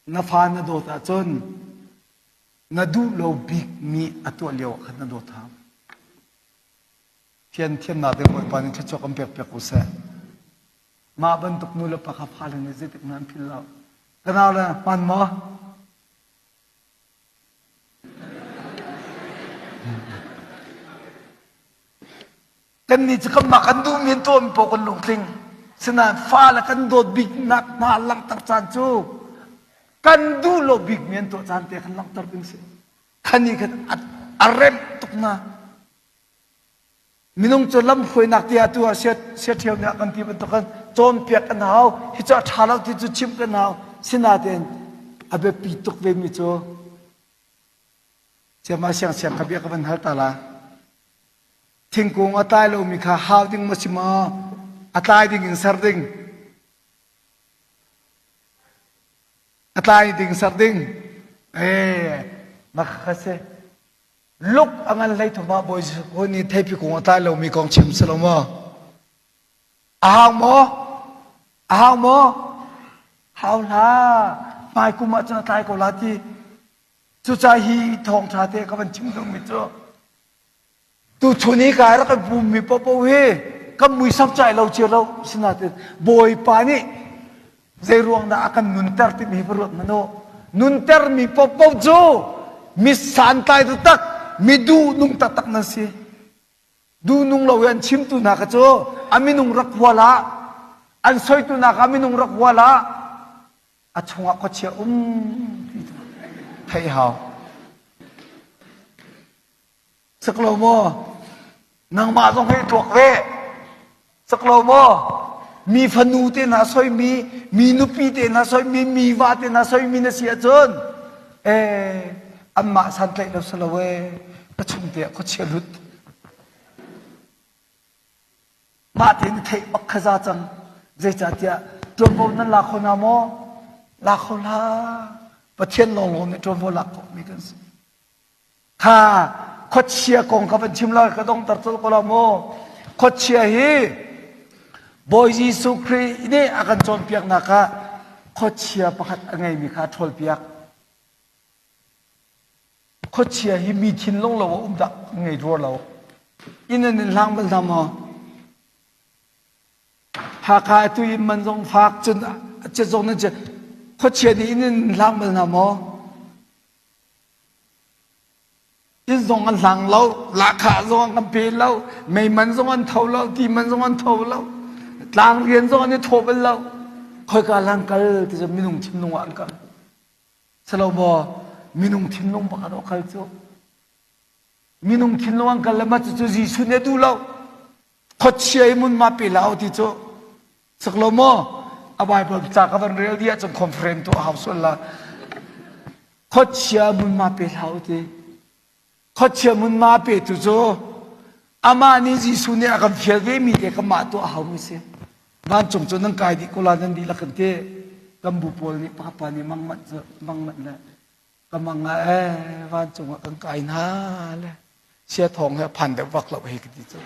Na fa na dawt ahcun na duh lo bikmi a tuah lio ah khan na dawt hau. Thian thiamnak te Bawipa nih thluachuah kan pek piak ko seh. Mah bantuk nu le pa kha fale nih zeitik hmanh an philh lo. Ka nau le hman maw? Kannih cu kanmah kan duhmi an tuahmi paoh kan lungtling. Sinain fale kan dawt biknak hna langhter caan cu kan duh lo bikmi an tuah caan te khan langhter ding si. Khan nih khan a remh tuk hna. Minung cu lamhruainak tiah tu ah siaṭhio nih a kan ti bantuk khan cawnpiak kan hau. Hi cu a ṭha lo ti cu chimh kan hau. Sinain a biapi tuk vemi cu siama siangsiang kha bia ka van hal ta la. Thingkung a tlai lomi kha hau ding maw si maw? A tlai ding in ser ding. A tlai ding ser ding. Eh, mah kha si. Luk a ngan hlei thum ah Bawi Jesuh nih theipi kung a tlai lomi kong chim si lo maw? A hau maw? A hau maw? Hau hlah. Hmai kum ah cun a tlai ko la ti. Cucaah hi thawngṭha te ka van chim duhmi cu tuchun hi ka rak i pummi paohpaoh hi kan muisam cai lo cio lo sinain Bawipa nih zei ruang dah a kan nunter timi hi va ruat hmanh u. Nuntermi paohpaoh cu mi santlai taktak, mi duhnung taktak nan si. Duhnung lo i an chimtu hna kha cu a minung rak hual ah, an soitu hna kha minung rak hual ah, a chungah khuachia um ti theih hau. Sak lo maw? Nangmah zong hi tuak ve. Sak lo maw? Mi fanu te hna soimi, mi nupi te hna soimi, mi va te hna soimi na si ahcun eh anmah santlaih lo si lo ee ka chung te ah khuachia lut. Mah tein theih bak kha za cang. Zeicahtiah ṭuanvo nan la kho hna maw? La kho hlah. Pathian lawnglawng nih ṭuanvo lak khawhmi kan si. Kha khuachia kong ka van chim lai ka dongter colh ko la maw? Khuachia hi Bawi Jesuh Khrih nih a kan cawnpiaknak ah khuachia pakhat a ngeimi kha a ṭhawlpiak. Khuachia hi mi thinlung lo a um dah ngei rua lo. Inn an in hlang bal hna maw? Hakha atu in man zong fak cun a zong nan khuachia nih inn in hlang bal hna maw? Inn zong an hlang lo, lahkhah zong an kan pe lo, mei man zong an tho lo, ti man zong an tho lo, tlang rian zong an i thawh bal lo. Khoika lang kal ti cu minung thinlung ah an kal. Silo maw minung thinlung bak an kal cu. Minung thinlung an kal le ma cucu Jesuh nih a duh lo. Khuachia i mun ma pe lau ti cu. Sak lo maw? A Bible ca ka van rel dih ahcun conference tuah hau sual la. Khuachia mun ma pe hlau ti. Khuachia mun ma pe tu cu amah nih Jesuh nih a kan fial ve mi te kan mah tuah hau mi si. Vancung cu nan kai dih ko la nan dihlak kan ti. Kan bu pawl nih papa nih mang manh cu mang manh le ka mang ah ee vancung ah kan kai hna le sia thawng he phan deuh vak lo hei ka ti cu.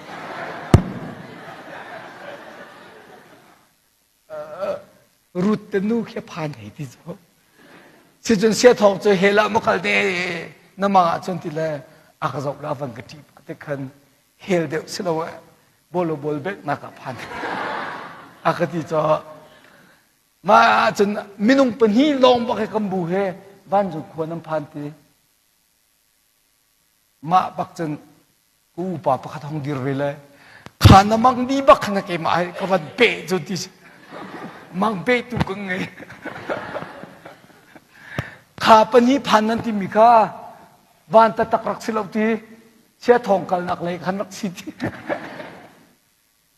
Ruth te nu khi phan hei ti cu. Sicun sia thawng cu hell ah ma kal te na mang ah cun ti le a ka zoh la van ka ṭih te khan hell deuh si lo eh bolo bol bek nak ah phan a ka ti cho mah ahcun minung pahnih lawng bak he kan bu he vancung khua nan phan ti mah bak cun ku upa pakhat hong dir ve le kha na mang di bak na keimah hai ka van pe cu ti mang pe tu ka ngei kha pahnih phan nan timi kha van taktak rak si lo ti Chia thawng kalnak lei khan rak si ti.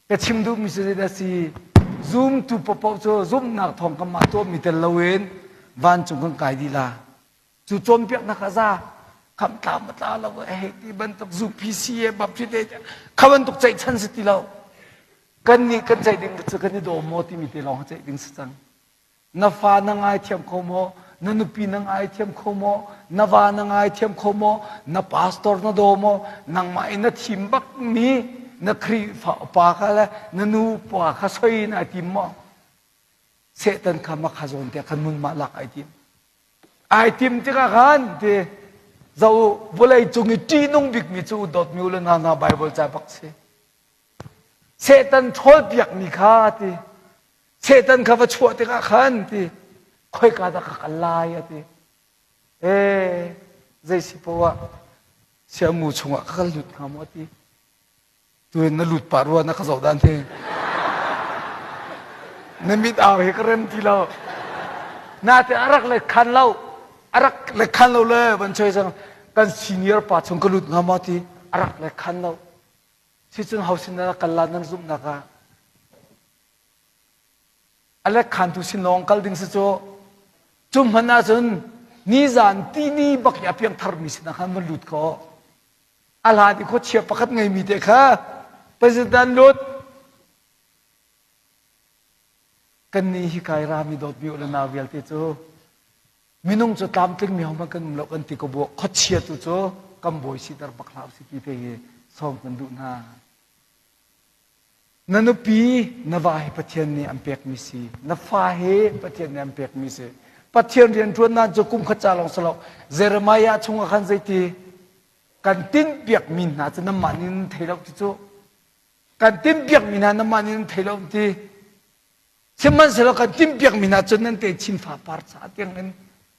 Ka chim duhmi cu zeidah si zumtu paohpaoh cu zumhnak thawng kan mah tuahmi tel loin vancung kan kai dih la. Cu cawnpiaknak a za kham tla ma tla lo hei ti bantuk zu PCA baptist kha bantuk ceihchan si ti lo. Kan nih kan ceih ding cu kan i daw maw timi te lawng ceih ding si cang. Na fa na ngaithiam kho maw? Na nupi na ngaithiam kho maw? Na va na ngaithiam kho maw? Na pastor na daw maw? Nangmah in na thim bakmi na Khrihfa pa kha le na nu pa kha soi na tim maw? Satan kha makha zawn te khan mun ma lak ai tim. Ai tim tikah khan ti zo vawlei cung i ṭihnung bikmi cu dawtmi u le nau hna Bible ca bak si. Satan ṭhawlpiakmi kha ti Satan kha va chuah tikah khan ti khoika dah ka kal lai a ti. Ee zei si poah siamu chungah ka kal lut hnga maw ti. Tuin na lut pah rua na ka zoh dan hi. Na mit au hi ka rem ti lo. Nate a rak le khan lo. A rak le khan lo le van choi sang kan senior pa chung ka lut hnga maw ti a rak le khan lo. Sicun ho sin na kal la nan zumhnak ah a lek khantu sin lawng kal ding si cu cu hmanh ahcun nizan tini bak i a piangthar mi sinah khan van lut ko a hlan i khuachia pakhat ngeimi te kha president lut kannih hi kai rami dawtmi u le nau vialte cu minung cu tlamtling mi hohmanh kan um lo kan ti ko bu khuachia tu cu kan bawi siter bak hlah usih ti te hi sawm kan duh hna. Na nupi na va hi Pathian nih an pekmi si. Na fa hi Pathian nih an pekmi si. Pathian rianṭuannak cu kum khat ca lawng si lo. Jeremiah chungah khan zeiti kan tinhpiakmi hna cu nanmah nih nan thei lo ti cu. Kan tinhpiakmi hna nanmah nih nan thei lo ti. Sihmanhsehlaw kan tinhpiakmi hna cu nan te chin fapar ca tiangin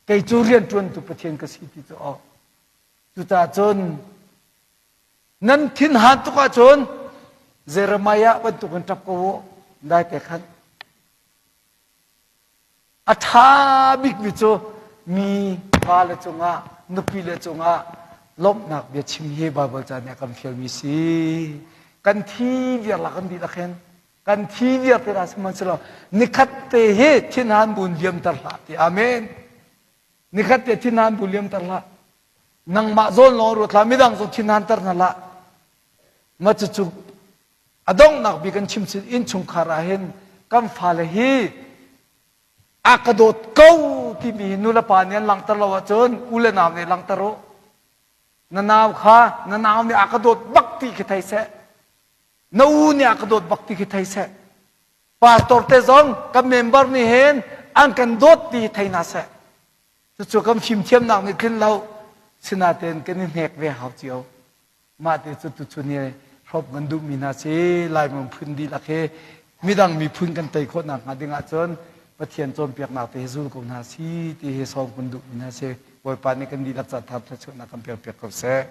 kei cu rianṭuantu Pathian ka si ti cu aw. Cucaah cun Nan thinhan tuk ahcun Jeremiah bantukin ṭap ko u. Dai te khan. A ṭha bikmi cu mi vale cungah, nupile cungah lawmhnak bia chim hi Baibal ca nih a kan fialmi si. Kan thi viar la kan dihlak hin kan thi viar te dah sihmanhsehlaw nikhat te hi thinhan bun liamter hlah ti amen. Nikhat te thinhan bu liamter hlah. Nangmah zawn lawng ruat hlah, midang zong thinhanter hna hlah. Mah cucu a donghnak bik kan chim sin innchungkhar ah hin kan fale hi a ka dawt ko timi hi nulepa nih an langhter lo ahcun u le nau nih langhter u. Na nau kha na nau nih a ka dawt bak ti khi thei seh. Na u nih a ka dawt bak ti khi thei seh. Pastor te zong kan member nih hin an kan dawt ti thei hna seh. Cucu kan fimthiamnak nih tlin lo sinain kan i hnek ve hau cio. Mah te cu tuchun hi hrawp kan duhmi hna si Lai miphun dihlak hi midang miphun kan tei khawh nakhnga ding ahcun Pathian cawnpiaknak te hi zul ko hna si ti hi sawm kan duhmi hna si. Bawipa nih kan dihlak ca thar thluachuahnak kan pekpiak ko seh.